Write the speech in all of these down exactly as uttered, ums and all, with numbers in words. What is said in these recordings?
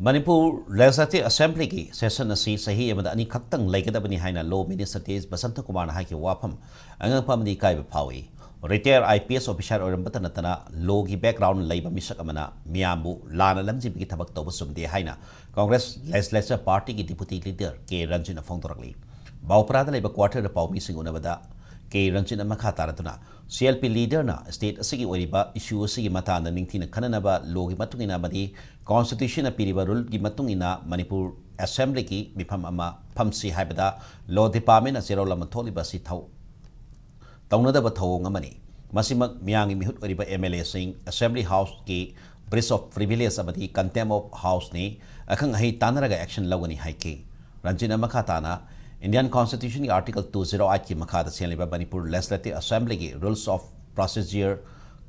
Manipur Legislative Assemblyꯒꯤ session ꯑꯁꯤ ꯆꯍꯤ ꯑꯃꯗ ꯑꯅꯤꯈꯛꯇꯪ ꯂꯩꯒꯗꯕꯅꯤ ꯍꯥꯏꯅ Law Minister ꯇꯤ ꯑꯦꯁ ꯕꯁꯟꯇ ꯀꯨꯃꯥꯔꯅ ꯍꯥꯏꯈꯤꯕ ꯋꯥꯐꯝ ꯑꯉꯛꯄ ꯑꯃꯗꯤ ꯏꯀꯥꯏꯕ ꯐꯥꯎꯏ꯫ Retired I P S officer ꯑꯣꯏꯔꯝꯕꯇ ꯅꯠꯇꯅ lawꯒꯤ background ꯂꯩꯕ ꯃꯤꯁꯛ ꯑꯃꯅ ꯃꯤꯌꯥꯝꯕꯨ ꯂꯥꯟꯅ ꯂꯝꯖꯤꯡꯕꯒꯤ ꯊꯕꯛ ꯇꯧꯕ ꯆꯨꯝꯗꯦ ꯍꯥꯏꯅ Congress Legislature Partyꯒꯤ Deputy Leader ꯀꯦ ꯔꯟꯖꯤꯠꯅ ꯐꯣꯡꯗꯣꯔꯛꯂꯤ꯫ ꯕꯥꯎꯄ꯭ꯔꯥꯗ ꯂꯩꯕ quarterꯗ ꯄꯥꯎꯃꯤꯁꯤꯡ ꯎꯅꯕꯗ ꯀꯦ ꯔꯟꯖꯤꯠꯅ ꯃꯈꯥ ꯇꯥꯔꯗꯨꯅ, C L P leaderꯅ state ꯑꯁꯤꯒꯤ ꯑꯣꯏꯔꯤꯕ issue ꯑꯁꯤꯒꯤ ꯃꯇꯥꯡꯗ ꯅꯤꯡꯊꯤꯅ ꯈꯟꯅꯅꯕ lawꯒꯤ ꯃꯇꯨꯡ ꯏꯟꯅ ꯑꯃꯗꯤ Constitutionꯅ ꯄꯤꯔꯤꯕ ruleꯒꯤ ꯃꯇꯨꯡ ꯏꯟꯅ ꯃꯅꯤꯄꯨꯔ Assemblyꯒꯤ ꯃꯤꯐꯝ ꯑꯃ ꯐꯝꯁꯤ ꯍꯥꯏꯕꯗ Law Departmentꯅ ꯆꯦꯔꯣꯜ ꯑꯃ ꯊꯣꯛꯂꯤꯕ ꯑꯁꯤ ꯊꯧ-, ꯇꯧꯅꯗꯕ ꯊꯧꯑꯣꯡ ꯑꯃꯅꯤ꯫ ꯃꯁꯤꯃꯛ ꯃꯤꯌꯥꯝꯒꯤ ꯃꯤꯍꯨꯠ ꯑꯣꯏꯔꯤꯕ M L Aꯁꯤꯡ Assembly Houseꯀꯤ breach of privilege ꯑꯃꯗꯤ contempt of houseꯅꯤ꯫ ꯑꯈꯪ ꯑꯍꯩ ꯇꯥꯟꯅꯔꯒ action ꯂꯧꯒꯅꯤ ꯍꯥꯏꯈꯤ꯫ ꯔꯟꯖꯤꯠꯅ ꯃꯈꯥ ꯇꯥꯅ Indian Constitutionꯒꯤ Article two zero eightꯀꯤ ꯃꯈꯥꯗ ꯁꯦꯝꯂꯤꯕ Manipur Legislative Assemblyꯒꯤ Rules of Procedure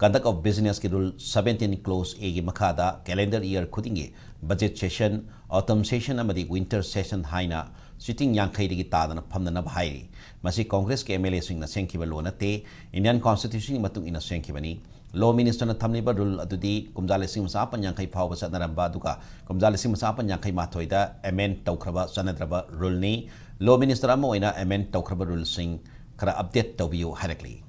Conduct of Businessꯀꯤ Rule seventeen Clause Aꯒꯤ ꯃꯈꯥꯗ calendar year ꯈꯨꯗꯤꯡꯒꯤ budget session, autumn session ꯑꯃꯗꯤ winter session ꯍꯥꯏꯅ sitting ꯌꯥꯡꯈꯩꯗꯒꯤ ꯇꯥꯗꯅ ꯐꯝꯅꯅꯕ ꯍꯥꯏꯔꯤ꯫ ꯃꯁꯤ Congressꯀꯤ M L Aꯁꯤꯡꯅ ꯁꯦꯝꯈꯤꯕ law ꯅꯠꯇꯦ, Indian Constitutionꯒꯤ ꯃꯇꯨꯡ ꯏꯟꯅ ꯁꯦꯝꯈꯤꯕꯅꯤ꯫ Law Ministerꯅ ꯊꯝꯂꯤꯕ rule ꯑꯗꯨꯗꯤ ꯀꯨꯝꯖꯥ ꯂꯤꯁꯤꯡ ꯑꯃ ꯆꯥꯃꯥꯄꯟ ꯌꯥꯡꯈꯩ ꯐꯥꯎꯕ ꯆꯠꯅꯔꯝꯕ ꯑꯗꯨꯒ ꯀꯨꯝꯖꯥ ꯂꯤꯁꯤꯡ ꯑꯃ ꯆꯥꯃꯥꯄꯟ ꯌꯥꯡꯈꯩ ꯃꯥꯊꯣꯏꯗ amend ꯇꯧꯈ꯭ꯔꯕ ꯆꯠꯅꯗ꯭ꯔꯕ ruleꯅꯤ꯫ Law Minister ꯑꯃ ꯑꯣꯏꯅ amend ꯇꯧꯈ꯭ꯔꯕ ruleꯁꯤꯡ ꯈꯔ update ꯇꯧꯕꯤꯌꯨ ꯍꯥꯏꯔꯛꯂꯤ꯫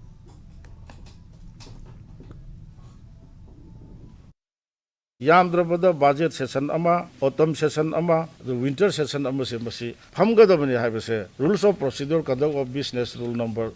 ꯌꯥꯝꯗ꯭ꯔꯕꯗ budget session ꯑꯃ, autumn session ꯑꯃ, ꯑꯗꯨ winter session ꯑꯃꯁꯦ ꯃꯁꯤ ꯐꯝꯒꯗꯕꯅꯤ ꯍꯥꯏꯕꯁꯦ Rules of Procedure Conduct of Business Rule number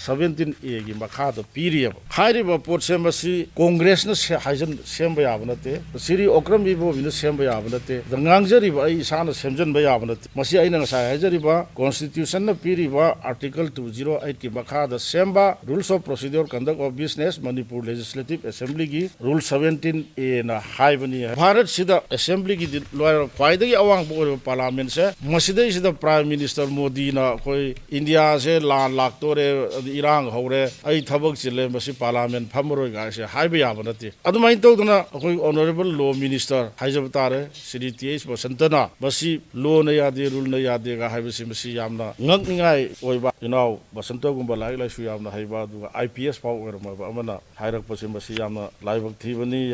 seventeen Aꯒꯤ ꯃꯈꯥꯗ ꯄꯤꯔꯤꯑꯕ꯫ ꯍꯥꯏꯔꯤꯕ ꯄꯣꯠꯁꯦ ꯃꯁꯤ Congressꯅ ꯁꯦ-, ꯍꯥꯏꯖꯟ-, ꯁꯦꯝꯕ ꯌꯥꯕ ꯅꯠꯇꯦ, ꯁ꯭ꯔꯤ ꯑꯣꯀ꯭ꯔꯝ ꯏꯕꯣꯕꯤꯅ ꯁꯦꯝꯕ ꯌꯥꯕ ꯅꯠꯇꯦ, ꯑꯗ ꯉꯥꯡꯖꯔꯤꯕ ꯑꯩ ꯏꯁꯥꯅ ꯁꯦꯝꯖꯟꯕ ꯌꯥꯕ ꯅꯠꯇꯦ꯫ ꯃꯁꯤ ꯑꯩꯅ ꯉꯁꯥꯏ ꯍꯥꯏꯖꯔꯤꯕ Constitutionꯅ ꯄꯤꯔꯤꯕ Article two zero eightꯀꯤ ꯃꯈꯥꯗ ꯁꯦꯝꯕ Rules of Procedure Conduct of Business Manipur Legislative Assemblyꯒꯤ Rule seventeen Aꯅ ꯍꯥꯏꯕꯅꯤ꯫ ꯚꯥꯔꯠꯁꯤꯗ Assemblyꯒꯤꯗꯤ ꯂꯣꯏꯔ ꯈ꯭ꯋꯥꯏꯗꯒꯤ ꯑꯋꯥꯡꯕ ꯑꯣꯏꯔꯤꯕ Parliamentꯁꯦ, ꯃꯁꯤꯗꯩꯁꯤꯗ Prime Minister ꯃꯣꯗꯤꯅ ꯑꯩꯈꯣꯏ ꯏꯟꯗꯤꯌꯥꯁꯦ ꯂꯥꯟ ꯂꯥꯛꯇꯣꯔꯦ, ꯑꯗ ꯏꯔꯥꯡ ꯍꯧꯔꯦ, ꯑꯩ ꯊꯕꯛ ꯆꯤꯜꯂꯦ, ꯃꯁꯤ Parliament ꯐꯝꯃꯔꯣꯏ ꯀꯥꯏꯁꯦ ꯍꯥꯏꯕ ꯌꯥꯕ ꯅꯠꯇꯦ꯫ ꯑꯗꯨꯃꯥꯏꯅ ꯇꯧꯗꯅ ꯑꯩꯈꯣꯏ Honourable Law Minister ꯍꯥꯏꯖꯕ ꯇꯥꯔꯦ, ꯁ꯭ꯔꯤ ꯇꯤ ꯑꯩꯆ ꯕꯁꯟꯇꯅ ꯃꯁꯤ lawꯅ ꯌꯥꯗꯦ, ruleꯅ ꯌꯥꯗꯦꯒ ꯍꯥꯏꯕꯁꯤ ꯃꯁꯤ ꯌꯥꯝꯅ ꯉꯛꯅꯤꯡꯉꯥꯏ ꯑꯣꯏꯕ꯫ ꯏꯅꯥꯎ ꯕꯁꯟꯇꯒꯨꯝꯕ ꯂꯥꯏꯔꯤꯛ ꯂꯥꯏꯁꯨ ꯌꯥꯝꯅ ꯍꯩꯕ, ꯑꯗꯨꯒ I P S ꯐꯥꯎ ꯑꯣꯏꯔꯝꯃꯕ ꯑꯃꯅ ꯍꯥꯏꯔꯛꯄꯁꯤ ꯃꯁꯤ ꯌꯥꯝꯅ ꯂꯥꯏꯕꯛ ꯊꯤꯕꯅꯤ꯫